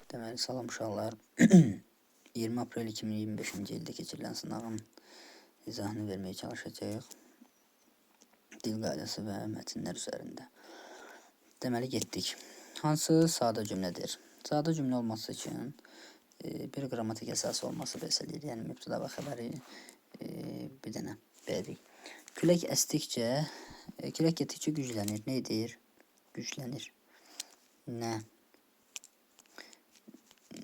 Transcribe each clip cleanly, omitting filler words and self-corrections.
Deməli, salam uşaqlar. 20 aprel 2025-ci ildə keçirilən sınağın izahını verməyə çalışacağıq. Dil qaydası və mətnlər üzərində. Deməli, getdik. Hansı sadə cümlədir? Sadə cümlə olması üçün bir qrammatik əsası olması bəs eləyir. Yəni, mübtəda və xəbəri bir dənə veririk. Külək əsdikcə, külək getdikcə güclənir. Nə edir? Güclənir. Nə?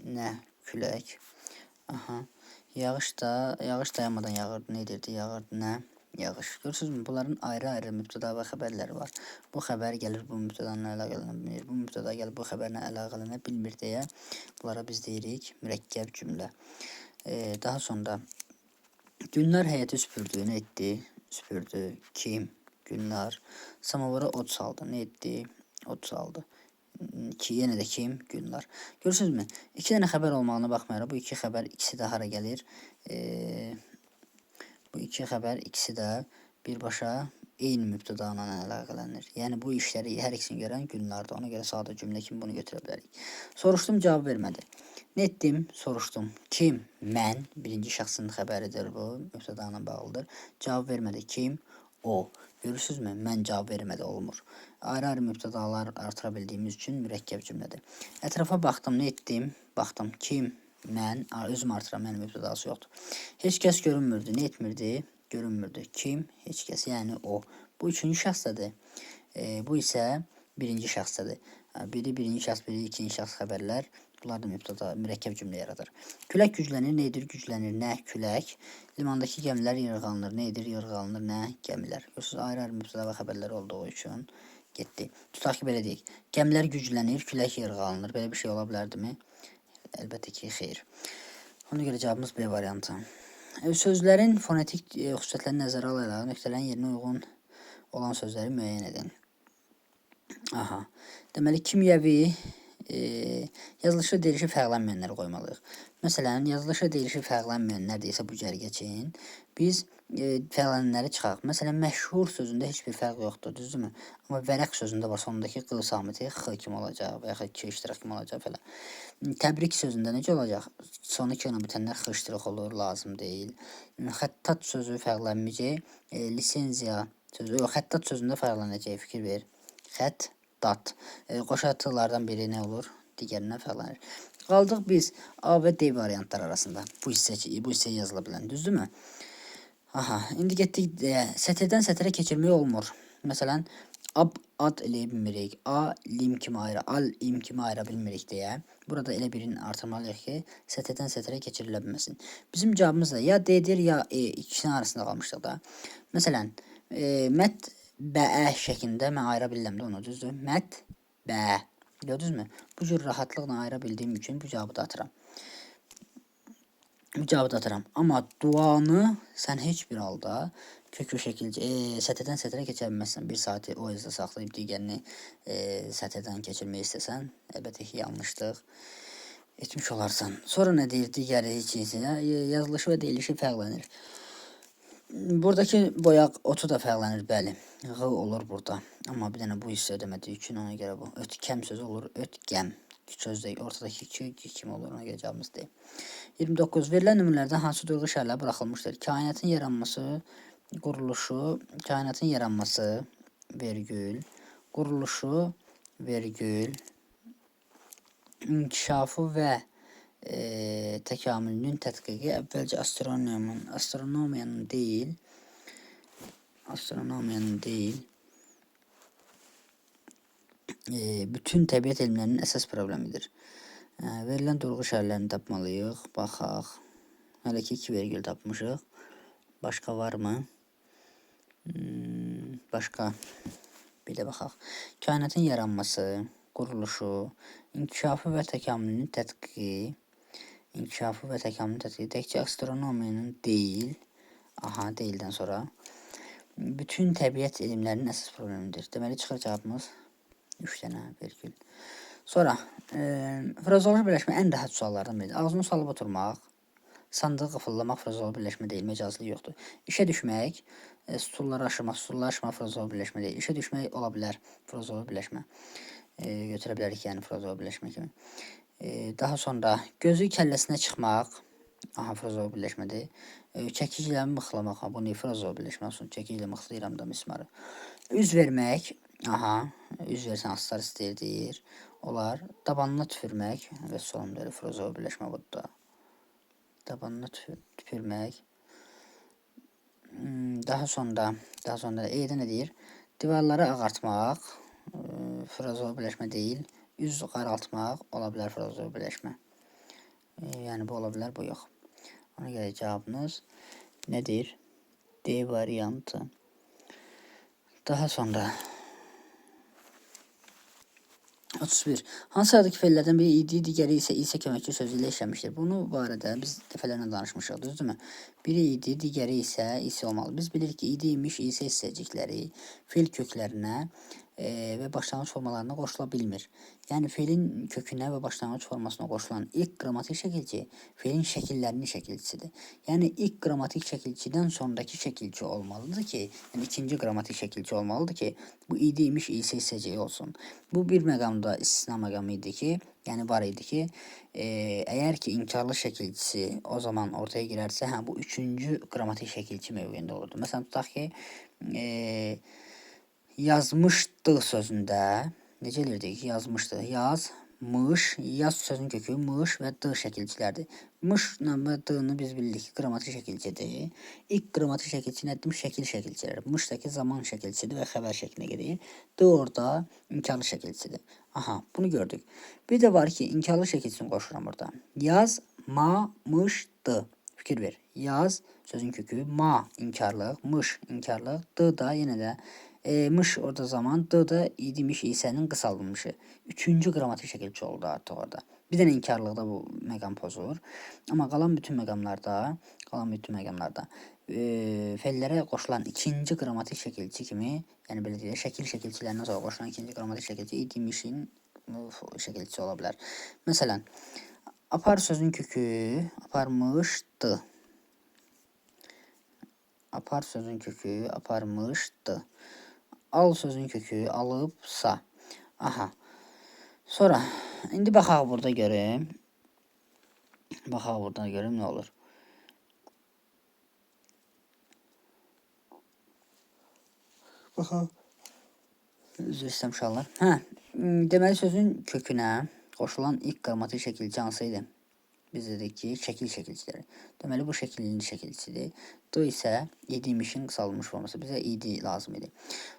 Nə? Külək. Aha. Yağış dayanmadan yağırdı. Nə edirdi? Yağırdı. Nə? Yağış. Görürsünüzmü? Bunların ayrı-ayrı mübtəda və xəbərləri var. Bu xəbər gəlir bu mübtədanla əlaqələnə bilmir. Bu mübtəda gəlib bu xəbərlə əlaqələnə bilmir deyə bunlara biz deyirik mürəkkəb cümlə. Daha sonra Gülnar həyəti süpürdü. Nə etdi? Süpürdü. Kim? Gülnar. Samovara od saldı. Nə etdi? Od saldı. Ki, yenə də kim? Gülnar. Görürsünüzmü? İki dənə xəbər olmağına baxmayaraq bu iki xəbər ikisi də hara gəlir? Bu iki xəbər ikisi də birbaşa eyni mübtəda ilə əlaqələnir. Yəni bu işləri hər ikisini görən Gülnardır. Ona görə sadə cümlə kimi bunu götürə bilərik. Soruşdum, cavab vermədi. Nə etdim? Soruşdum. Kim? Mən. Birinci şəxsin xəbəridir bu. Mübtəda ilə bağlıdır. Cavab vermədi. Kim? O. Görürsünüzmü? Mən cavab vermədi olmur. Ayrı-ayrı mübtədalar artıra bildiyimiz üçün mürəkkəb cümlədir. Ətrafa baxdım, nə etdim? Baxdım. Kim? Mən. Özüm artıram, mənim mübtədası yoxdur. Heç kəs görünmürdü. Nə etmirdi? Görünmürdü. Kim? Heç kəs. Yəni o. Bu üçüncü şəxsdədir. Bu isə birinci şəxsdədir. Biri birinci şəxs, biri ikinci şəxs xəbərlər. Bunlar da mübtəda, mürəkkəb cümlə yaradır. Külək güclənir. Nə edir? Güclənir. Nə? Külək. Limandakı gəmilər yırğalanır. Nə edir? Yırğalanır. Nə? Gəmilər. Görürsünüz, ayrı-ayrı mübtəda və xəbərlər olduğu üçün getdi. Tutaq ki, belə deyək. Gəmilər güclənir, külək yırğalanır. Belə bir şey ola bilərdimi? Əlbəttə ki, xeyr. Ona görə cavabımız B variantı. Sözlərin fonetik xüsusiyyətlərini nəzərə alaraq nöqtələrin yerinə uyğun olan sözləri müəyyən edin. Aha. Deməli, kimyəvi yazılışı deyilişi fərqlənməyənləri qoymalıyıq. Məsələn, yazılışı deyilişi fərqlənməyənlər deyilsə bu cərgəçin, biz fərqlənənləri çıxaq. Məsələn, məşhur sözündə heç bir fərq yoxdur, düzdürmü? Amma vərəq sözündə var, sondakı q samiti x kimi olacaq və yaxud k iştirak kimi olacaq falan. Təbrik sözündə necə olacaq? Sonu k ilə bitənlər x iştirak olur, lazım deyil. Xəttat sözü fərqlənməyəcək. Lisenziya sözü, yox, xəttat sözündə fərqlənəcək, fikir ver. Xət, dat. Qoşa T-lardan biri nə olur? Digərindən fərqlənir. Qaldıq biz A və D variantlar arasında. Bu hissə yazıla bilən, düzdürmü? Aha, indi getdik D. Sətirdən sətirə keçirmək olmur. Məsələn, ab, ad eləyə bilmirik. A, lim kimi ayıra, al, im kimi ayıra bilmirik deyə. Burada elə birini artırmalıyıq ki, sətirdən sətirə keçirilə bilməsin. Bizim cavabımız da ya D-dir, ya E. İkisinin arasında qalmışdıq da. Məsələn, mət, bəə şəklində mən ayıra bilirəm də onu, düzdür? Mət, bə. Gördünüzmü? Bu cür rahatlıqla ayıra bildiyim üçün bu cavabı da atıram. Bu cavabı da atıram. Amma duanı sən heç bir halda kökü şəkilcə sətirdən sətirə keçə bilməzsən. Bir saati o izdə saxlayıb digərini sətirdən keçirmək istəsən, əlbəttə ki, yanlışlıq etmiş olarsan. Sonra nə deyir? Digəri heç isə yazılışı və deyilişi fərqlənir. Buradakı boyaq otu da fərqlənir, bəli. Ğ olur burada. Amma bir dənə bu hissə ödəmədiyi üçün ona görə bu. Ötkəm sözü olur, ötkəm. Sözdə ortadakı 2 kimi olur, ona görə cavabımız D. 29. Verilən nümunələrdən hansı duyğu şərhləri buraxılmışdır? Kainatın yaranması, quruluşu, kainatın yaranması, vergül, quruluşu, vergül, inkişafı və təkamülünün tədqiqi əvvəlcə astronomiyanın deyil, bütün təbiət elmlərinin əsas problemidir. Verilən durğu şərhlərini tapmalıyıq. Baxaq. Hələ ki 2 vergül tapmışıq. Başqa varmı? Başqa. Bir də baxaq. Kainatın yaranması, quruluşu, inkişafı və təkamülünün tədqiqi, inkişafı və təkamülünün tədqiqi təkcə astronomiyanın deyil, aha, deyildən sonra bütün təbiət elmlərinin əsas problemidir. Deməli, çıxır cavabımız 3 dənə vergül. Sonra, frazeoloji birləşmə ən rahat suallardan biridir. Ağzını salıb oturmaq, sandığı qıfıllamaq frazeoloji birləşmə deyil, məcazlıq yoxdur. İşə düşmək, stulları aşırmaq, stulları aşırmaq frazeoloji birləşmə deyil. İşə düşmək ola bilər frazeoloji birləşmə. Götürə bilərik, yəni frazeoloji birləşmə kimi. Daha sonra gözü kəlləsinə çıxmaq. Aha, frazeoloji birləşmədir. Çəkiclə mıxlamaq. Ha, bu niyə frazeoloji birləşmə olsun? Çəkiclə mıxlayıram da mismarı. Üz vermək. Aha, üz versən astar istəyir deyir. Olar. Dabanına tüpürmək. Və sonunda elə frazeoloji birləşmə budur da. Dabanına tüpürmək. Daha sonra E-də nə deyir? Divarları ağartmaq. Frazeoloji birləşmə deyil. Üz qaraltmaq ola bilər frazeoloji birləşmə. Yəni bu ola bilər, bu yox. Ona görə cavabınız nədir? D variantı. Daha sonra 31. Hansı sıradakı fe'llərdən biri idi, digəri isə isə köməkçi sözü ilə işlənmişdir? Bunu barədə biz dəfələrlə danışmışıq, düzdürmü? Biri idi, digəri isə isə olmalı. Biz bilirik ki, idi imiş, isə hissəcikləri fe'l köklərinə və başlanğıc formalarına qoşula bilmir. Yəni fe'lin kökünə və başlanğıc formasına qoşulan ilk qrammatik şəkilçi fe'lin şəkillərinin şəkilçisidir. Yəni ilk qrammatik şəkilçidən sonrakı şəkilçi olmalıdır ki, yəni ikinci qrammatik şəkilçi olmalıdır ki, bu idi imiş, isə hissəciyi olsun. Bu bir məqamda istisna məqamı idi ki, yəni var idi ki, əgər ki inkarlı şəkilçisi o zaman ortaya girərsə, hə bu üçüncü qrammatik şəkilçi mövqeyində olurdu. Məsələn, tutaq ki, yazmışdı sözündə necə elirdik? Yazmışdı. Yazmış, yaz sözünün kökü mış və d şəkilçilərdir. Mışla və d-nı biz bilirik ki, qrammatik şəkilçidir. İlk qrammatik şəkilçi nədir? Şəkil şəkilçiləri. Mışdakı zaman şəkilçidir və xəbər şəklinə gedir. D orada inkarlı şəkilçidir. Aha, bunu gördük. Bir də var ki, inkarlı şəkilçisini qoşuram burada. Yazmamışdı. Fikir ver. Yaz sözün kökü, ma inkarlıq, mış inkarlıq, d da yenə də mış orada zaman, d da idimiş isənin qısalılmışı. Üçüncü qrammatik şəkilçi oldu artıq orada. Bir dənə inkarlıqda bu məqam pozulur. Amma qalan bütün məqamlarda, fe'llərə qoşulan ikinci qrammatik şəkilçi kimi, yəni belə deyək, şəkil şəkilçilərindən sonra qoşulan ikinci qrammatik şəkilçi idimişin şəkilçisi ola bilər. Məsələn, apar sözünün kökü aparmışdı. Apar sözünün kökü aparmışdı. Al sözünün kökü alıbsa. Aha. Sonra indi baxaq burada görüm. Baxaq burada görüm nə olur. Baxaq. Üzr istəyirəm uşaqlar. Hə, deməli sözün kökünə qoşulan ilk qrammatik şəkilçi hansı idi? Biz dedik ki, şəkil şəkilçiləri. Deməli, bu şəklinin şəkilçisidir. D isə idimişin qısalılmış forması. Bizə idi lazım idi.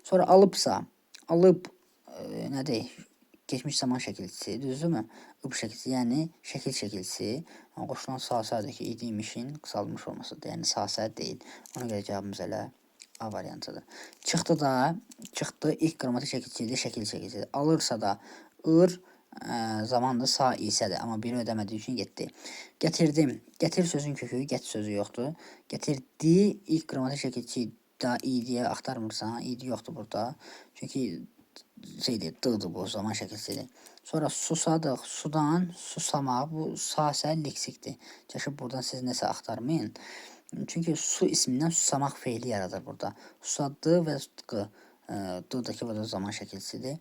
Sonra alıbsa, alıb nədir? Keçmiş zaman şəkilçisi, düzdürmü? Ib şəkilçisi, yəni şəkil şəkilçisi. Qoşulan sasadakı idimişin qısalılmış formasıdır. Yəni sasə deyil. Ona görə cavabımız elə A variantıdır. Çıxdı da, çıxdı ilk qrammatik şəkilçidir, şəkil şəkilçisidir. Alırsa da ır, zamandır sa isədir. Amma biri ödəmədiyi üçün getdi. Gətirdim. Gətir sözün kökü, get sözü yoxdur. Gətirdi ilk qrammatik şəkilçi da idiyə axtarmırsan. İdi yoxdur burada. Çünki şeydir, d-dır bu zaman şəkilçisidir. Sonra susadıq. Sudan susamaq. Bu sasə leksikdir. Çəşib buradan siz nəsə axtarmayın. Çünki su ismindən susamaq feili yaradır burada. Susadı və q. D-dakı burada zaman şəkilçisidir.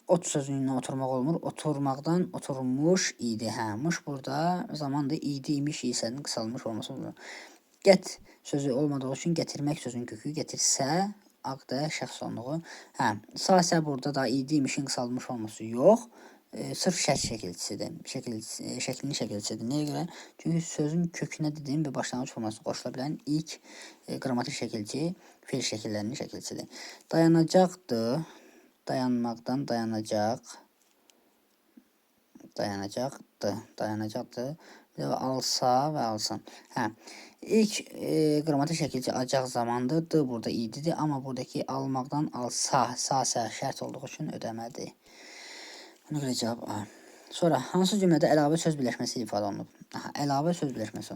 Ot sözündən oturmaq olmur. Oturmaqdan oturmuş idi. Hə, mış burada zamandır. İdi imiş isənin qısalmış forması olur. Get sözü olmadığı üçün gətirmək sözünün kökü gətirsə aqda şəxs onluğu. Hə, sasə burada da idi imişin qısalmış forması yox. Sırf şərt şəkilçisidir. Şəklinin şəkilçisidir. Nəyə görə? Çünki sözün kökünə dediyim və başlanğıc formasına qoşula bilən ilk qrammatik şəkilçi fe'l şəkillərinin şəkilçisidir. Dayanacaqdır. Dayanmaqdan dayanacaq. Dayanacaqdır. Dayanacaqdır. Bir də alsa və alsın. Hə. İlk qrammatik şəkilçi acaq zamandır. D burada ididir. Amma buradakı almaqdan alsa, sasə şərt olduğu üçün ödəmədir. Ona görə cavab A. Sonra hansı cümlədə əlavə söz birləşməsi ifadə olunub? Aha, əlavə söz birləşməsi.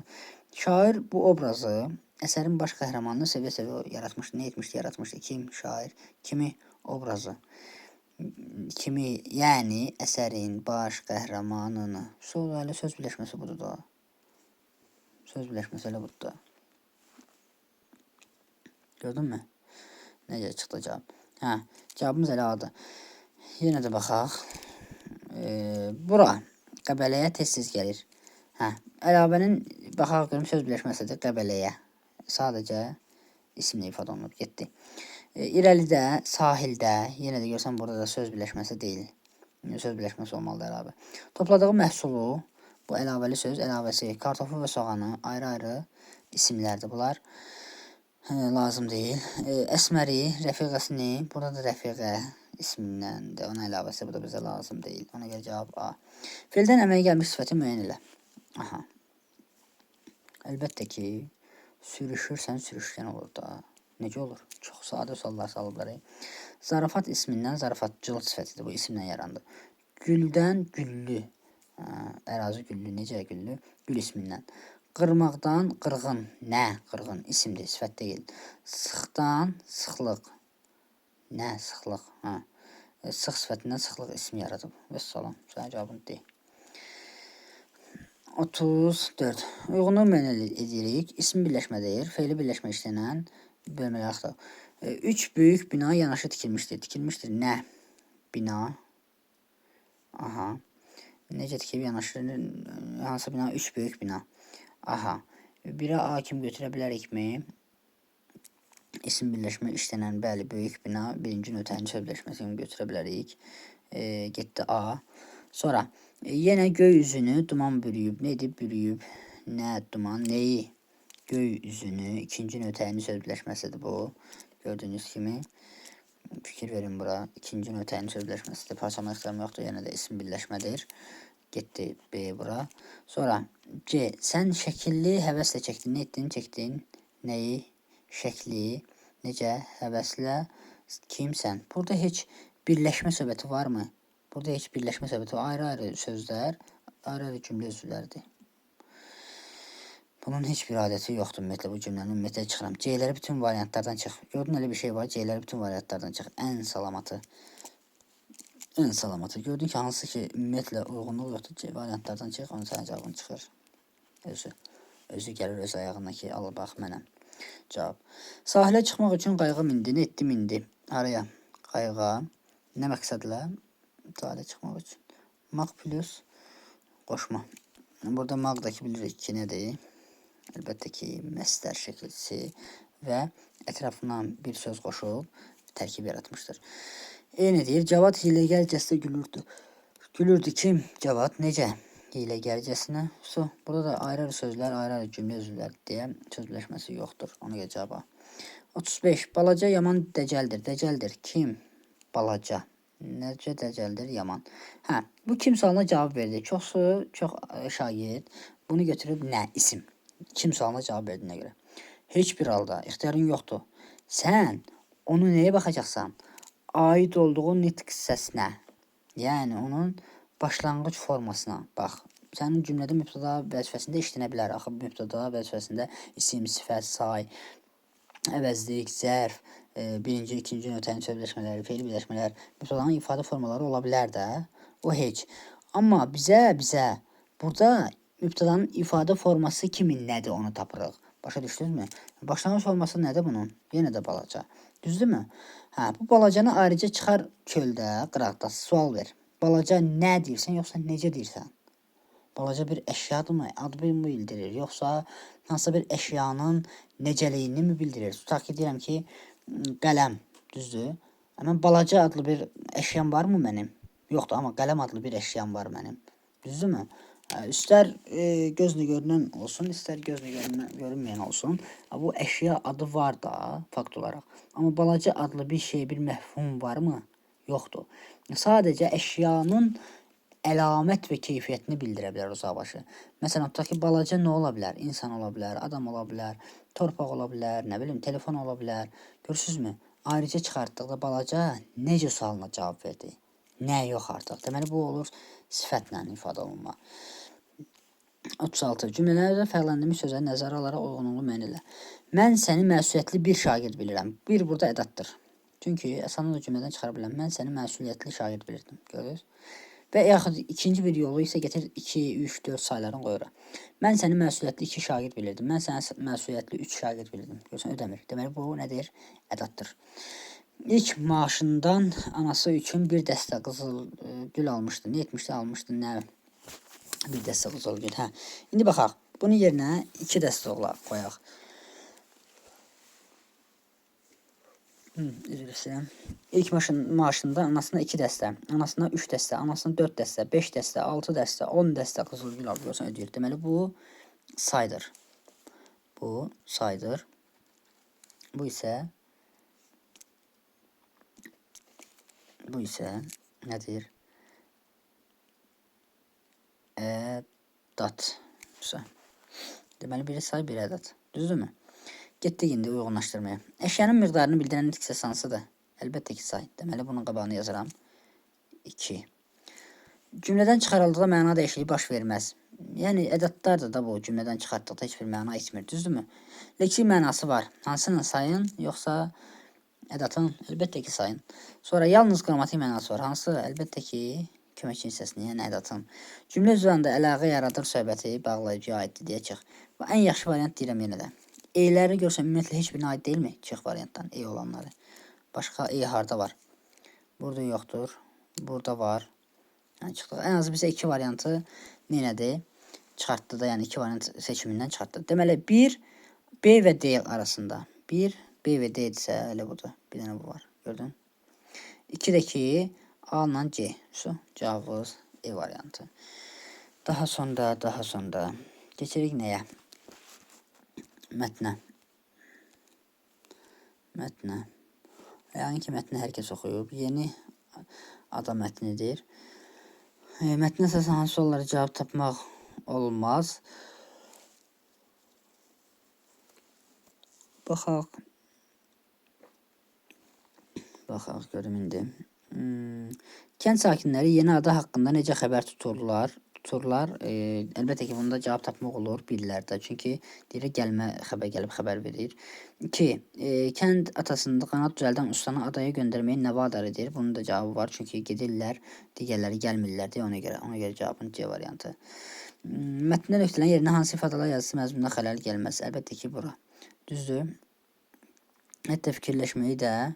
Şair bu obrazı əsərin baş qəhrəmanını sevə-sevə yaratmışdı. Nə etmişdi? Yaratmışdı. Kim? Şair. Kimi? Obrazı. Kimi? Yəni əsərin baş qəhrəmanını. Sonra elə söz birləşməsi budur da. Söz birləşməsi elə budur da. Gördünmü? Necə çıxdı cavab? Hə, cavabımız elə A'dır. Yenə də baxaq. Bura. Qəbələyə tez-tez gəlir. Hə, əlavənin baxaq görüm söz birləşməsidir Qəbələyə. Sadəcə isimlə ifadə olunub, getdi. İrəlidə, sahildə, yenə də görsən burada da söz birləşməsi deyil. Söz birləşməsi olmalıdır əlavə. Topladığı məhsulu, bu əlavəli söz, əlavəsi, kartofu və soğanı ayrı-ayrı isimlərdir bunlar. Lazım deyil. Əsməri, rəfiqəsini, burada da rəfiqə ismindəndir. Ona əlavəsi, bu da bizə lazım deyil. Ona görə cavab A. Feildən əmələ gəlmiş sifəti müəyyən elə. Aha. Əlbəttə ki, sürüşürsən, sürüşkən olur da. Necə olur? Çox sadə suallar salıblar. Zarafat ismindən zarafatcılıq sifətidir. Bu isimlə yarandı. Güldən güllü. Ərazi güllü. Necə güllü? Gül ismindən. Qırmaqdan qırğın. Nə? Qırğın. İsimdir, sifət deyil. Sıxdan sıxlıq. Nə? Sıxlıq. Hə. Sıx sifətindən sıxlıq ismi yaradıb. Vəssalam. Sənin cavabın D. 34. Uyğunluğu müəyyən edirik. İsmi birləşmə deyir. Feili birləşmə işlənən bölmələr axtaraq. 3 böyük bina yanaşı tikilmişdir. Tikilmişdir nə? Bina. Aha. Necə tikilib yanaşı? Hansı bina? 3 böyük bina. Aha. Birə A kimi götürə bilərikmi? İsim birləşmə işlənən, bəli, böyük bina birinci növ təyin söz birləşməsi kimi götürə bilərik. Getdi A. Sonra yenə göy üzünü duman bürüyüb. Nə edib? Bürüyüb. Nə duman? Neyi? Göy üzünü. İkinci növ təyin söz birləşməsidir bu. Gördüyünüz kimi. Fikir verin bura. İkinci növ təyin söz birləşməsidir. Parçalama ixtiyarım yoxdur. Yenə də isim birləşmədir. Getdi B bura. Sonra C. Sən şəkilli həvəslə çəkdin. Nə etdin? Çəkdin. Nəyi? Şəkli. Necə? Həvəslə. Kimsən? Burada heç birləşmə söhbəti varmı? Burada heç birləşmə söhbəti var. Ayrı-ayrı sözlər, ayrı-ayrı cümlə üzvləridir. Bunun heç bir adəti yoxdur ümumiyyətlə bu cümlənin. Ümumiyyətlə çıxıram. C-ləri bütün variantlardan çıx. Gördün elə bir şey var. C-ləri bütün variantlardan çıx. Ən salamatı. Ən salamatı. Gördün ki, hansı ki ümumiyyətlə uyğunluq yoxdur. C variantlardan çıx. Onun sənin cavabın çıxır. Özü. Özü gəlir öz ayağına ki, al bax mənəm. Cavab. Sahilə çıxmaq üçün qayığa mindi. Nə etdi? Mindi. Haraya? Qayığa. Nə məqsədlə? Sahilə çıxmaq üçün. Maq plus qoşma. Burada maqdakı bilirik ki, nədir? Əlbəttə ki, məstər şəkilçisi və ətrafına bir söz qoşub tərkib yaratmışdır. Eyni deyir. Cavad hiləgərcəsinə gülürdü. Gülürdü kim? Cavad necə? Hiləgərcəsinə. Su. Burada da ayrı-ayrı sözlər, ayrı-ayrı cümlə üzvləri deyə söz birləşməsi yoxdur. Ona görə cavab A. 35. Balaca yaman dəcəldir. Dəcəldir. Kim? Balaca. Necə dəcəldir? Yaman. Hə, bu kim sualına cavab verdi. Çoxsu, çox şagird bunu götürüb nə? İsim. Kim sualına cavab verdiyinə görə. Heç bir halda ixtiyarın yoxdur. Sən onu nəyə baxacaqsan? Aid olduğu nitq hissəsinə. Yəni onun başlanğıc formasına bax. Sənin cümlədə mübtəda vəzifəsində işlənə bilər. Axı mübtəda vəzifəsində isim, sifət, say, əvəzlik, zərf, birinci, ikinci növ təyin söz birləşmələri, feili birləşmələr, mübtədanın ifadə formaları ola bilər də. O heç. Amma bizə burada mübtədanın ifadə forması kimi nədir onu tapırıq. Başa düşdünüzmü? Başlanğıc forması nədir bunun? Yenə də balaca. Düzdürmü? Hə, bu balacanı ayrıca çıxar çöldə, qıraqda sual ver. Balaca nə deyirsən, yoxsa necə deyirsən? Balaca bir əşyadırmı, adını mı bildirir, yoxsa hansısa bir əşyanın necəliyini mi bildirir? Tutaq ki, deyirəm ki, qələm, düzdür? Amma balaca adlı bir əşyam varmı mənim? Yoxdur, amma qələm adlı bir əşyam var mənim. Düzdürmü? İstər gözlə görünən olsun, istər gözlə görünməyən olsun. Bu əşya adı var da, fakt olaraq. Amma balaca adlı bir şey, bir məfhum varmı? Yoxdur. Sadəcə əşyanın əlamət və keyfiyyətini bildirə bilər uzaqbaşı. Məsələn, tutaq ki, balaca nə ola bilər? İnsan ola bilər, adam ola bilər, torpaq ola bilər, nə bilim, telefon ola bilər. Görürsünüzmü? Ayrıca çıxartdıqda balaca necə sualına cavab verdi? Nə yox artıq. Deməli, bu olur sifətlə ifadə olunma. 36. Cümlələrdə fərqləndirilmiş sözləri nəzərə alaraq uyğunluğu müəyyən elə. Mən səni məsuliyyətli bir şagird bilirəm. Bir burada ədaddır. Çünki əsasən o cümlədən çıxara bilərəm. Mən səni məsuliyyətli şagird bilirdim. Görürsünüz? Və yaxud ikinci bir yolu isə gətir 2, 3, 4 saylarını qoy ora. Mən səni məsuliyyətli 2 şagird bilirdim. Mən səni məsuliyyətli 3 şagird bilirdim. Görürsən, ödəmir. Deməli, bu nədir? Ədaddır. İlk maaşından anası üçün bir dəstə qızıl gül almışdı. Nə etmişdi? Almışdı. Nə? Bir dəstə qızıl gül. Hə. İndi baxaq. Bunun yerinə 2 dəstə qoyaq. Üzr istəyirəm. İlk maaşında anasına 2 dəstə, anasına 3 dəstə, anasına 4 dəstə, 5 dəstə, 6 dəstə, 10 dəstə qızıl gül alıb görsən ödəyir. Deməli bu saydır. Bu saydır. Bu isə nədir? Ədad. Deməli biri say, biri ədad. Düzdürmü? Getdik indi uyğunlaşdırmaya. Əşyanın miqdarını bildirən nitq hissəsi hansıdır? Əlbəttə ki, say. Deməli, bunun qabağını yazıram. 2. Cümlədən çıxarıldıqda məna dəyişikliyi baş verməz. Yəni, ədadlardır da bu. Cümlədən çıxartdıqda heç bir məna etmir. Düzdürmü? Leksik mənası var. Hansının sayın, yoxsa ədadın? Əlbəttə ki, sayın. Sonra yalnız qrammatik mənası var. Hansı? Əlbəttə ki, köməkçi hissəsini, yəni ədadın. Cümlə üzərində əlaqə yaradır söhbəti, bağlayıcıya aiddir deyə çıx. Bu ən yaxşı variant deyirəm yenə də. E-ləri görsən, ümumiyyətlə heç birinə aid deyilmi? Çıx variantdan, E olanları. Başqa E harda var? Burada yoxdur. Burada var. Yəni, çıxdıq. Ən azı bizə 2 variantı neynədi? Çıxartdı da, yəni 2 variant seçimindən çıxartdı. Deməli, 1, B və D arasında. 1, B və D-dirsə, elə budur. Bir dənə bu var. Gördün? 2 də ki, A ilə C. Şu, cavabımız E variantı. Daha sonra keçirik nəyə? Mətnə. Mətnə. Yəni ki, mətni hər kəs oxuyub. Yeni ada mətnidir. Mətnə əsasən hansı suallara cavab tapmaq olmaz? Baxaq. Baxaq, görüm indi. Kənd sakinləri yeni ada haqqında necə xəbər tuturlar? Əlbəttə ki, bunda cavab tapmaq olur birlərdə. Çünki deyir, gəlmə xəbər gəlib xəbər verir. 2. Kənd atasında qanad düzəldən ustanı adaya göndərməyi nə vadar edir? Bunun da cavabı var. Çünki gedirlər, digərləri gəlmirlər deyə ona görə. Ona görə cavabın C variantı. Mətndə nöqtələrin yerinə hansı ifadələr yazısı məzmununa xələl gəlməz? Əlbəttə ki, bura. Düzdür? Hətta fikirləşməyi də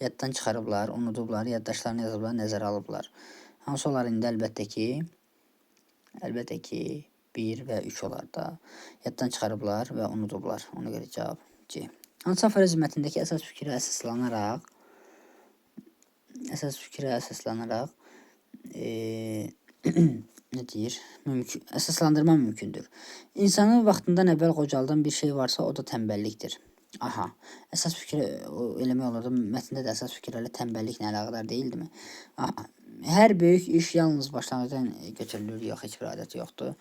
yaddan çıxarıblar, unudublar, yaddaşlarını yazıblar, nəzərə alıblar. Hansı olar indi? Əlbəttə ki, 1 və 3 olar da. Yaddan çıxarıblar və unudublar. Ona görə cavab C. Hansı aforizm mətndəki əsas fikrə əsaslanaraq nə deyir? Mümkün, əsaslandırma mümkündür. İnsanı vaxtından əvvəl qocaldan bir şey varsa, o da tənbəllikdir. Aha, əsas fikri eləmək olurdu. Mətndə də əsas fikir elə tənbəlliklə əlaqədar deyildimi? Aha. Hər böyük iş yalnız başlanğıcdan götürülür. Yox, heç bir adəti yoxdur.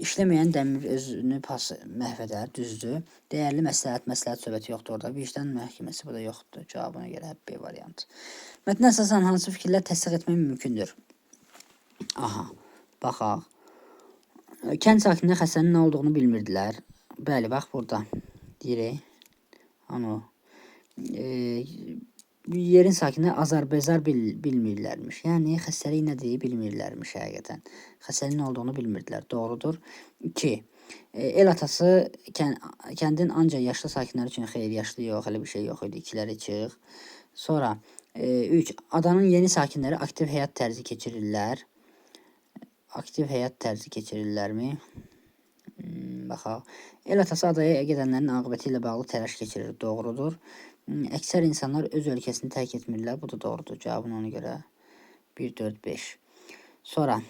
İşləməyən dəmir özünü pas məhv edər, düzdür. Dəyərli məsləhət, məsləhət söhbəti yoxdur orada. Vicdan məhkəməsi bu da yoxdur. Cavabına görə B variantı. Mətnə əsasən hansı fikirlər təsdiq etmək mümkündür? Aha, baxaq. Kənd sakinləri xəstənin nə olduğunu bilmirdilər. Bəli, bax burada. Deyirik. Anu, yerin sakinləri azar-bezar bilmirlərmiş. Yəni, xəstəlik nədir bilmirlərmiş həqiqətən. Xəstəliyin nə olduğunu bilmirdilər. Doğrudur. 2. El atası kəndin ancaq yaşlı sakinləri üçün xeyir, yaşlı yox, elə bir şey yox idi. İkiləri çıx. Sonra 3. Adanın yeni sakinləri aktiv həyat tərzi keçirirlər. Aktiv həyat tərzi keçirirlərmi? Baxaq. El atası adaya gedənlərin aqibəti ilə bağlı təlaş keçirir. Doğrudur. Əksər insanlar öz ölkəsini tərk etmirlər. Bu da doğrudur. Cavabını ona görə 1, 4, 5. Sonra.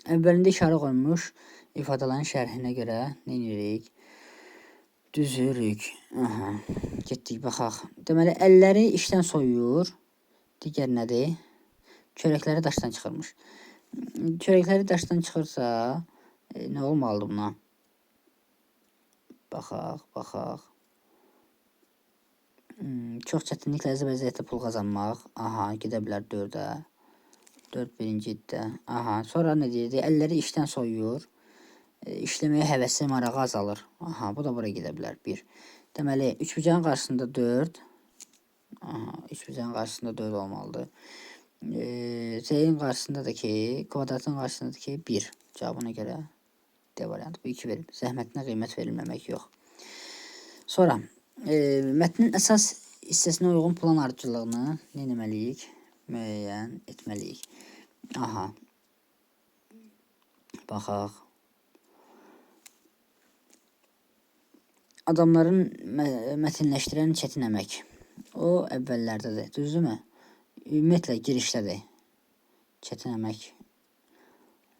Əvvəlində işarə qoyulmuş ifadələrin şərhinə görə nə edirik? Düzürük. Aha. Getdik, baxaq. Deməli, əlləri işdən soyuyur. Digər nədir? Çörəkləri daşdan çıxırmış. Çörəkləri daşdan çıxırsa, nə olmalıdır buna? Baxaq, baxaq. Çox çətinliklə əzab əziyyətlə pul qazanmaq. Aha, gedə bilər 4-ə. 4 birinci iddə. Aha, sonra nə deyirdi? Əlləri işdən soyuyur. İşləməyə həvəsi, marağı azalır. Aha, bu da bura gedə bilər. 1. Deməli, üçbucağın qarşısında 4. Aha, üçbucağın qarşısında 4 olmalıdır. C-in qarşısında da ki, kvadratın qarşısında da ki 1. Cavabına görə D variantı. Bu 2 verib. Zəhmətinə qiymət verilməmək yox. Sonra mətnin əsas hissəsinə uyğun plan ardıcıllığını nə etməliyik? Müəyyən etməliyik. Aha. Baxaq. Adamların mətinləşdirən çətin əmək. O əvvəllərdədir, düzdürmü? Ümumiyyətlə girişdədir. Çətin əmək.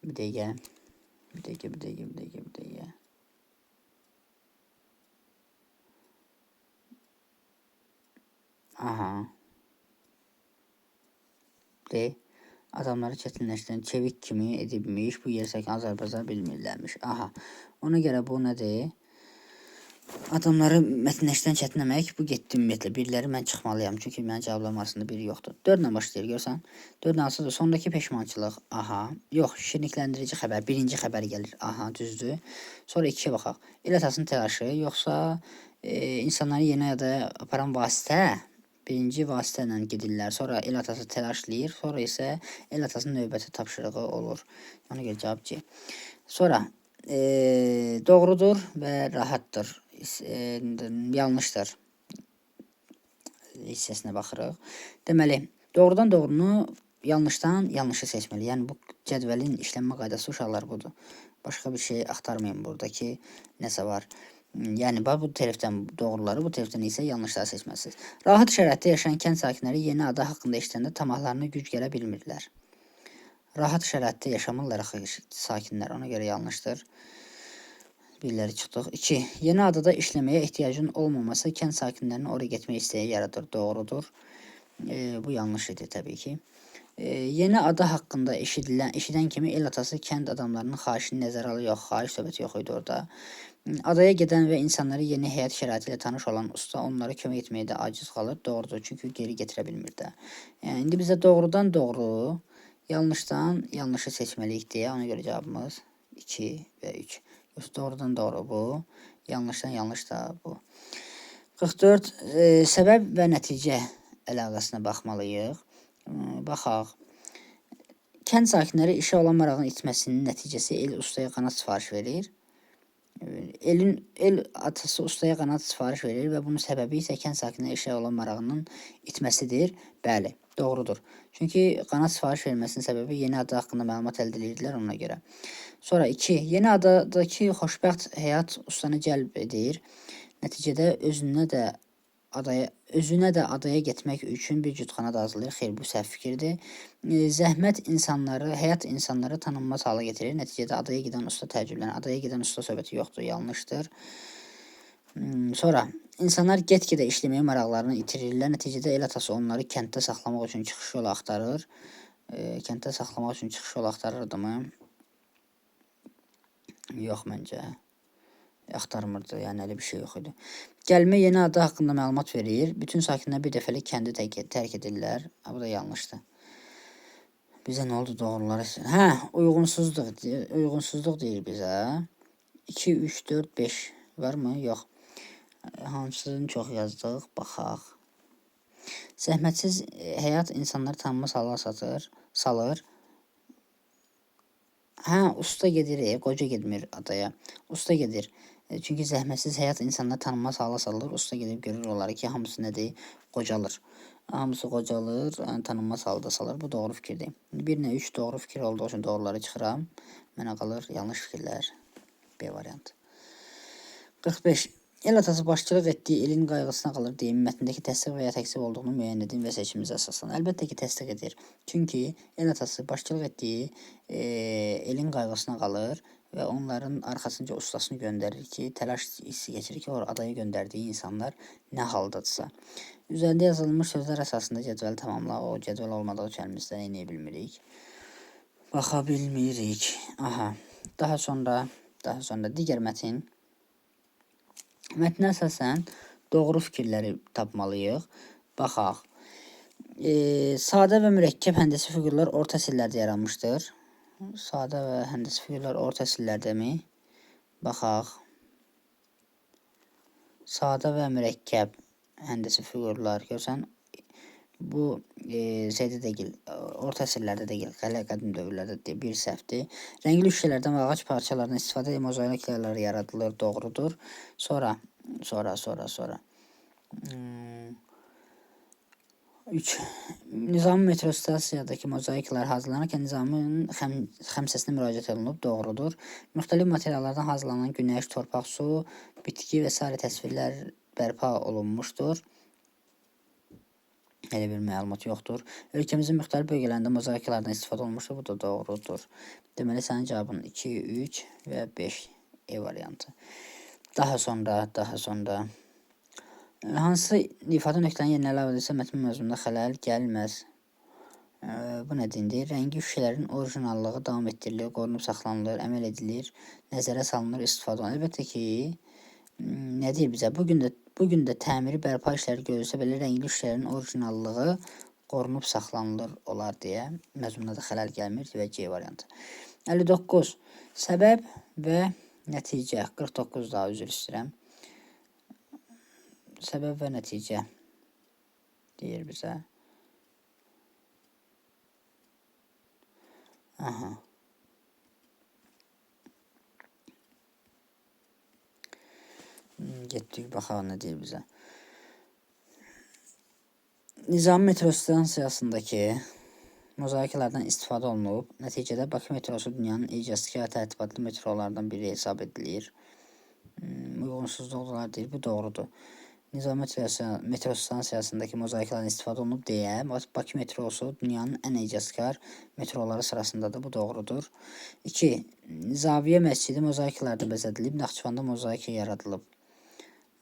Bir dəqiqə. Bir dəqiqə, bir dəqiqə, bir dəqiqə, bir dəqiqə. Aha. D. Adamları çətinləşdirən çevik kimi edibmiş. Bu yer sakin Azərbaycan bilmirlərmiş. Aha. Ona görə bu nədir? Adamları mətinləşdirən çətin əmək. Bu getdi ümumiyyətlə. Biriləri mən çıxmalıyam. Çünki mənim cavablarım arasında biri yoxdur. 4 ilə başlayır, görsən. 4 ilə hansıdır? Sondakı peşmançılıq. Aha. Yox, şirinliklendirici xəbər. Birinci xəbər gəlir. Aha, düzdür. Sonra 2-yə baxaq. El atasının təlaşı, yoxsa insanları yeni adaya aparan vasitə. Birinci vasitə ilə gedirlər. Sonra el atası təlaşlayır. Sonra isə el atasının növbəti tapşırığı olur. Ona görə cavab C. Sonra doğrudur və rahatdır. Yanlışdır hissəsinə baxırıq. Deməli, doğrudan doğrunu, yanlışdan yanlışı seçməli. Yəni, bu cədvəlin işlənmə qaydası uşaqlar budur. Başqa bir şey axtarmayın burada ki, nəsə var. Yəni, bax, bu tərəfdən doğruları, bu tərəfdən isə yanlışları seçməlisiniz. Rahat şəraitdə yaşayan kənd sakinləri yeni ada haqqında eşidəndə tamahlarına güc gələ bilmirlər. Rahat şəraitdə yaşamırlar axı sakinlər, ona görə yanlışdır. Biriləri çıxdıq. 2. Yeni adada işləməyə ehtiyacın olmaması kənd sakinlərinin oraya getmək istəyi yaradır. Doğrudur. Bu yanlış idi təbii ki. Yeni ada haqqında eşidən kimi el atası kənd adamlarının xahişini nəzərə alır. Yox, xahiş söhbəti yox idi orada. Adaya gedən və insanları yeni həyat şəraiti ilə tanış olan usta onlara kömək etməyə də aciz qalır. Doğrudur, çünki geri gətirə bilmir də. Yəni, indi bizə doğrudan doğru, yanlışdan yanlışı seçməliyik deyə ona görə cavabımız 2 və 3. Yoxsa doğrudan doğru bu, yanlışdan yanlış da bu. 44. Səbəb və nəticə əlaqəsinə baxmalıyıq. Baxaq. Kənd sakinləri işə olan marağın itməsinin nəticəsi el ustaya qanat sifariş verir. El atası ustaya qanat sifariş verir və bunun səbəbi isə kənd sakinləri işə olan marağının itməsidir. Bəli, doğrudur. Çünki qanat sifariş verilməsinin səbəbi yeni ada haqqında məlumat əldə edirdilər ona görə. Sonra 2. Yeni adadakı xoşbəxt həyat ustanı cəlb edir. Nəticədə özünə də adaya getmək üçün bir cüt qanad hazırlayır. Xeyr, bu səhv fikirdir. Zəhmət insanları, həyat insanları tanınmaz hala getirir. Nəticədə adaya gedən usta təəccüblənir. Adaya gedən usta söhbəti yoxdur, yanlışdır. Sonra insanlar get-gedə işləməyə maraqlarını itirirlər. Nəticədə el atası onları kənddə saxlamaq üçün çıxış yolu axtarır. Kənddə saxlamaq üçün çıxış yolu axtarırdımı? Yox, məncə. Axtarmırdı, yəni elə bir şey yox idi. Gəlmə yeni ada haqqında məlumat verir. Bütün sakinlər bir dəfəlik kəndi tərk edirlər. Ha, bu da yanlışdır. Bizə nə oldu doğruları? Hə, uyğunsuzluq, uyğunsuzluq deyir bizə. 2, 3, 4, 5 var mı? Yox. Hansını çox yazdıq? Baxaq. Zəhmətsiz həyat insanları tanınmaz hala salır. Hə, usta gedir, qoca getmir adaya. Usta gedir. Çünki zəhmətsiz həyat insanları tanınmaz hala salır. Usta gedib görür onları ki, hamısı nədir? Qocalır. Hamısı qocalır, yəni, tanınmaz halda salır. Bu doğru fikirdir. 1 ilə 3 doğru fikir olduğu üçün doğruları çıxıram. Mənə qalır yanlış fikirlər. B variantı. 45. El atası başçılıq etdiyi elin qayğısına qalır deyim, mətndəki təsdiq və ya təkzib olduğunu müəyyən edin və seçimimizə əsaslanın. Əlbəttə ki, təsdiq edir. Çünki el atası başçılıq etdiyi elin qayğısına qalır və onların arxasınca ustasını göndərir ki, təlaş hissi keçirir ki, o adaya göndərdiyi insanlar nə haldadırsa. Üzərində yazılmış sözlər əsasında cədvəli tamamla. O cədvəl olmadığı üçün əlimizdə nə edə bilmirik. Baxa bilmirik. Aha. Daha sonra digər mətin. Mətnə əsasən doğru fikirləri tapmalıyıq. Baxaq. Sadə və mürəkkəb həndəsi fiqurlar orta əsrlərdə yaranmışdır. Sadə və həndəsi fiqurlar orta əsrlərdəmi? Baxaq. Sadə və mürəkkəb həndəsi fiqurlar. Görsən, bu şeydə deyil, orta əsrlərdə deyil, hələ qədim dövrlərdə deyil, bir səhvdir. Rəngli şüşələrdən və ağac parçalarından istifadə edib mozaiklər yaradılır, doğrudur. Sonra. 3. Nizami metro stansiyadakı mozaikalar hazırlanarkən Nizaminin xəmsəsinə müraciət olunub. Doğrudur. Müxtəlif materiallardan hazırlanan günəş, torpaq, su, bitki və sairə təsvirlər bərpa olunmuşdur. Elə bir məlumat yoxdur. Ölkəmizin müxtəlif bölgələrində mozaikalardan istifadə olunmuşdur. Bu da doğrudur. Deməli, sənin cavabın 2, 3 və 5 E variantı. Daha sonra hansı ifadə nöqtənin yerinə əlavə edilsə mətnin məzmununda xələl gəlməz. Bu nə deyir? Rəngi şüşələrin orijinallığı davam etdirilir, qorunub saxlanılır, əməl edilir, nəzərə salınır, istifadə olunur. Əlbəttə ki, nə deyir bizə? Bu gün də təmiri bərpa işləri görülsə belə rəngli şüşələrin orijinallığı qorunub saxlanılır olar deyə məzmunda da xələl gəlmir və C variantı. 59. Səbəb və nəticə. 49 daha üzr istəyirəm. Səbəb və nəticə deyir bizə. Aha. Getdik, baxaq nə deyir bizə. Nizami metro stansiyasındakı mozaikalardan istifadə olunub. Nəticədə Bakı metrosu dünyanın icazkar tərtibatlı metrolardan biri hesab edilir. Uyğunsuzluqlar deyir, bu doğrudur. Nizami metro stansiyasındakı mozaikalardan istifadə olunub deyə Bakı metrosu dünyanın ən icazkar metroları sırasındadır. Bu doğrudur. 2. Zaviyə məscidi mozaikalarla bəzədilib. Naxçıvanda mozaika yaradılıb.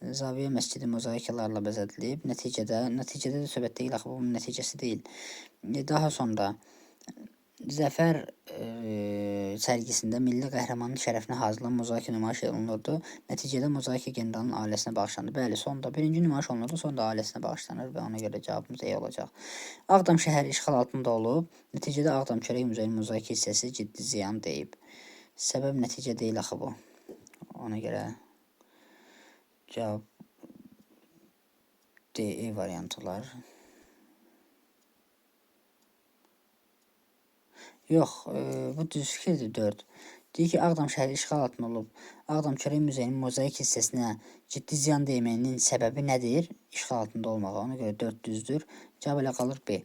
Zaviyə məscidi mozaikalarla bəzədilib. Nəticədə də söhbət deyil, axı bunun nəticəsi deyil. Daha sonra Zəfər sərgisində milli qəhrəmanın şərəfinə hazırlanan mozaika nümayiş olunurdu. Nəticədə mozaika generalın ailəsinə bağışlandı. Bəli, sonda birinci nümayiş olunurdu, sonra da ailəsinə bağışlanır və ona görə cavabımız E olacaq. Ağdam şəhəri işğal altında olub. Nəticədə Ağdam Çörək Muzeyinin mozaika hissəsi ciddi ziyan dəyib. Səbəb nəticə deyil axı bu. Ona görə cavab D, E variantı olar. Yox, bu düz fikirdir 4. Deyir ki, Ağdam şəhəri işğal altında olub. Ağdam Çörək Muzeyinin mozaik hissəsinə ciddi ziyan dəyməyinin səbəbi nədir? İşğal altında olmağı. Ona görə 4 düzdür. Cavab elə qalır B.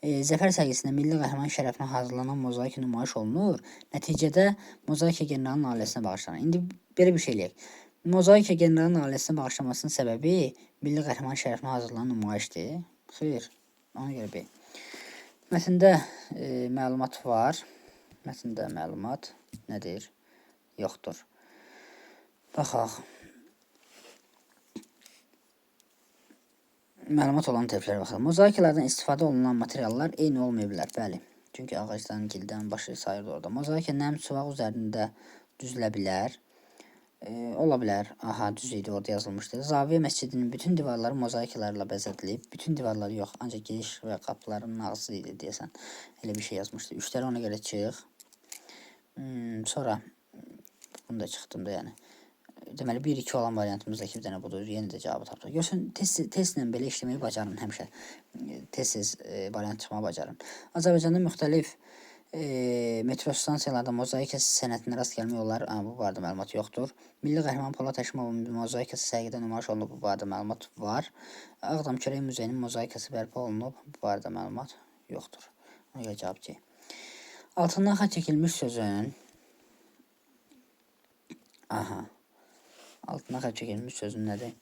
Zəfər sərgisində milli qəhrəman şərəfinə hazırlanan mozaika nümayiş olunur. Nəticədə mozaika generalın ailəsinə bağışlanır. İndi belə bir şey eləyək. Mozaika generalın ailəsinə bağışlanmasının səbəbi milli qəhrəman şərəfinə hazırlanan nümayişdir. Xeyr, ona görə B. Mətndə məlumat var. Mətndə məlumat nədir? Yoxdur. Baxaq. Məlumat olan tərəflərə baxaq. Mozaikalardan istifadə olunan materiallar eyni olmaya bilər. Bəli. Çünki ağacdan, gildən başı sayılır orada. Mozaika nəm suvaq üzərində düzülə bilər. Ola bilər. Aha, düz idi, orada yazılmışdı. Zaviyə məscidinin bütün divarları mozaikalarla bəzədilib. Bütün divarları yox, ancaq giriş və qapıların ağzı idi deyəsən. Elə bir şey yazmışdı. Üçləri ona görə çıx. Sonra bunu da çıxdım da yəni. Deməli 1-2 olan variantımızdakı bir dənə budur. Yenə də cavabı tapdıq. Görsən testlə belə işləməyi bacarın həmişə. Tez-tez variant çıxmağı bacarın. Azərbaycanda müxtəlif metro stansiyalarda mozaika sənətinə rast gəlmək olar. Bu barədə məlumat yoxdur. Milli qəhrəman Polad Həşimovun mozaikası sərgidə nümayiş olunub. Bu barədə məlumat var. Ağdam Çörək Muzeyinin mozaikası bərpa olunub. Bu barədə məlumat yoxdur. Ona görə cavab C. Altından xətt çəkilmiş sözün Aha. Altına xətt çəkilmiş sözün nədir?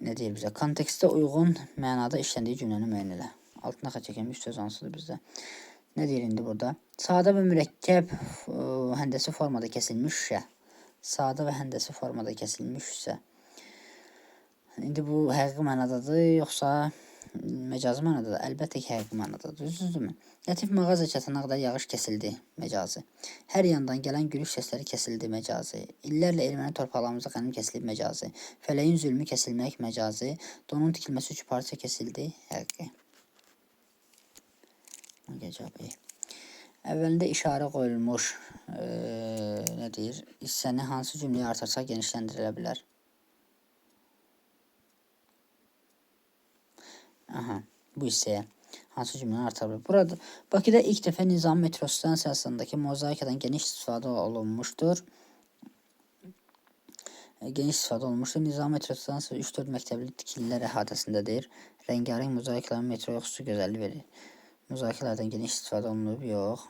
Nə deyir bizə? Kontekstə uyğun mənada işləndiyi cümləni müəyyən elə. Altına xətt çəkilmiş söz hansıdır bizdə? Nə deyir indi burada? Sadə və mürəkkəb həndəsi formada kəsilmiş şüşə. Sadə və həndəsi formada kəsilmiş şüşə. İndi bu həqiqi mənadadır, yoxsa məcazi mənadadır? Əlbəttə ki, həqiqi mənadadır. Düzdürmü? Lətif mağaza çatana qədər yağış kəsildi, məcazi. Hər yandan gələn gülüş səsləri kəsildi, məcazi. İllərlə erməni torpaqlarımıza qənim kəsilib, məcazi. Fələyin zülmü kəsilmək, məcazi. Donun tikilməsi üçün parça kəsildi, həqiqi. Cavab E. Əvvəlində işarə qoyulmuş, nə deyir? Hissəni hansı cümləyə artırsaq genişləndirilə bilər? Aha, bu hissəyə hansı cümləni artıra bilər? Burada Bakıda ilk dəfə Nizami metro stansiyasındakı mozaikadan geniş istifadə olunmuşdur. Geniş istifadə olunmuşdur. Nizami metro stansiyası 3-4 məktəbli tikililər əhatəsindədir. Rəngarəng mozaikaların metroya xüsusi gözəllik verir. Mozaikalardan geniş istifadə olunub? Yox.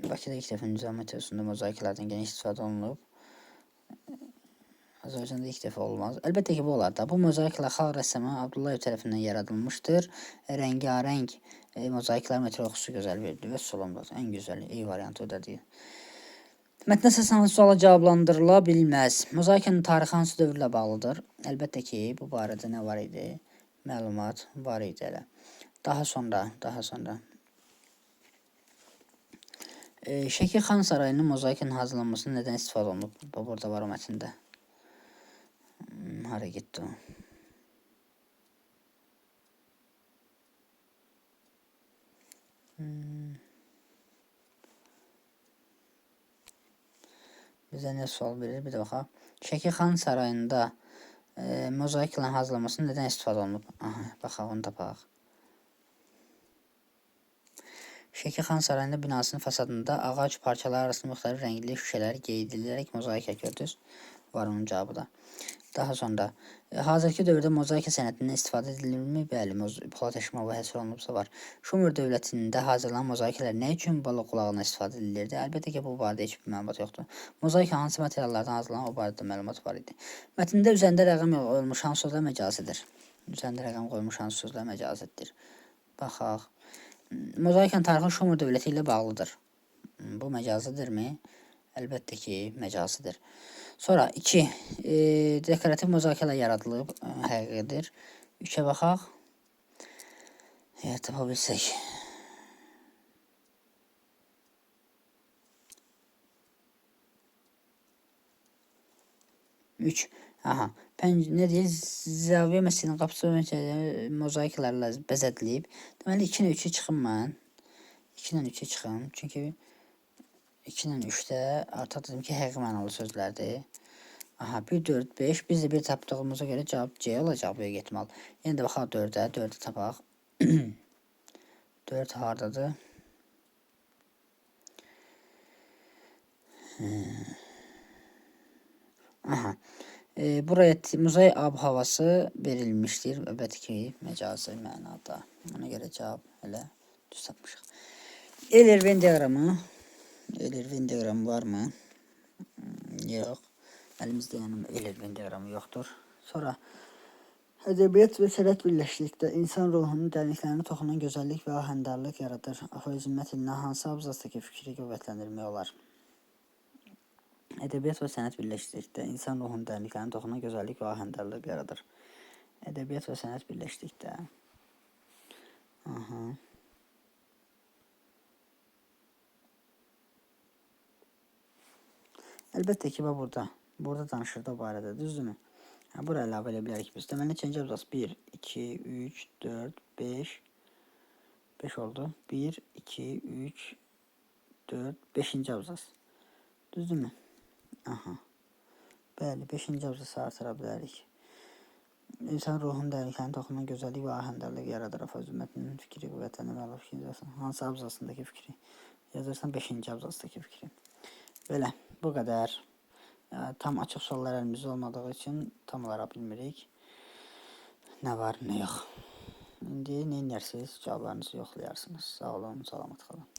Bakıda ilk dəfə Nizami metrosunda mozaikalardan geniş istifadə olunub. Azərbaycanda ilk dəfə olmaz. Əlbəttə ki, bu olar da. Bu mozaikalar xalq rəssamı Abdullayev tərəfindən yaradılmışdır. Rəngarəng mozaikalar metroya xüsusi gözəllik verir. Və salam da ən gözəli, E variantı o da deyil. Mətnə əsasən hansı suala cavablandırıla bilməz? Mozaikanın tarixi hansı dövrlə bağlıdır? Əlbəttə ki, bu barədə nə var idi? Məlumat var idi elə. Daha sonra. Şəki Xan Sarayının mozaikanın hazırlanmasına nədən istifadə olunub? Burada var o mətndə. Hara getdi o? Bizə nə sual verir? Bir də baxaq. Şəki Xan Sarayında mozaikanın hazırlanmasına nədən istifadə olunub? Aha, baxaq, onu tapaq. Şəki Xan Sarayında binasının fasadında ağac parçaları arasında müxtəlif rəngli şüşələr qeyd edilərək mozaika gördünüz. Var onun cavabı da. Daha sonra, hazırki dövrdə mozaika sənətindən istifadə edilirmi? Bəli, Polad Həşimova həsr olunubsa var. Şumer dövlətində hazırlanan mozaikalar nə üçün balıq qulağına istifadə edilirdi? Əlbəttə ki, bu barədə heç bir məlumat yoxdur. Mozaika hansı materiallardan hazırlanan, o barədə məlumat var idi. Mətndə üzərində rəqəm qoyulmuş hansı sözlər məcazidir? Üzərində rəqəm qoyulmuş hansı sözlər məcazidir? Baxaq. Mozaikanın tarixi Şumer dövləti ilə bağlıdır. Bu məcazidirmi? Əlbəttə ki, məcazidir. Sonra 2. Dekorativ mozaikalar yaradılıb. Həqiqidir. 3-ə baxaq. Əgər tapa bilsək. 3. Aha. Nə deyir? Zaviyə məscidinin qapısı mozaikalarla bəzədilib. Deməli, 2 ilə 3-ü çıxım mən. 2 ilə 3-ü çıxım. Çünki 2 ilə 3-də artıq dedim ki, həqiqi mənalı sözlərdir. Aha, 1, 4, 5. Biz də 1 tapdığımıza görə cavab C olacaq böyük ehtimal. Yenə də baxaq 4-ə. 4-ü tapaq. 4 hardadır? Aha. Buraya muzey ab-havası verilmişdir. Əlbəttə ki, məcazi mənada. Ona görə cavab elə düz tapmışıq. Euler-Venn diaqramı. Euler-Venn diaqramı varmı? Yox. Əlimizdə yəni Euler-Venn diaqramı yoxdur. Sonra ədəbiyyat və sənət birləşdikdə insan ruhunun dərinliklərinə toxunan gözəllik və ahəngdarlıq yaradır. Aforizm mətnindən hansı abzasdakı fikri qüvvətləndirmək olar? Ədəbiyyat və sənət birləşdikdə insan ruhunun dərinliklərinə toxunan gözəllik və ahəngdarlıq yaradır. Ədəbiyyat və sənət birləşdikdə. Aha. Əlbəttə ki, bax burada. Burada danışır da o barədə, düzdürmü? Hə, bura əlavə edə bilərik biz. Deməli, neçənci abzas? 1, 2, 3, 4, 5. 5 oldu. 1, 2, 3, 4, 5-ci abzas. Düzdürmü? Aha. Bəli, 5-ci abzası artıra bilərik. İnsan ruhunun dərinliklərinə toxunan gözəllik və ahəngdarlıq yaradır. Aforizm mətninin fikri qüvvətləndirmək olar. Hansı abzasındakı fikri? Yazırsan 5-ci abzasdakı fikri. Belə, bu qədər. Tam açıq suallar əlimizdə olmadığı üçün tam olaraq bilmirik. Nə var, nə yox. İndi nə edərsiniz? Cavablarınızı yoxlayarsınız. Sağ olun, salamat qalın.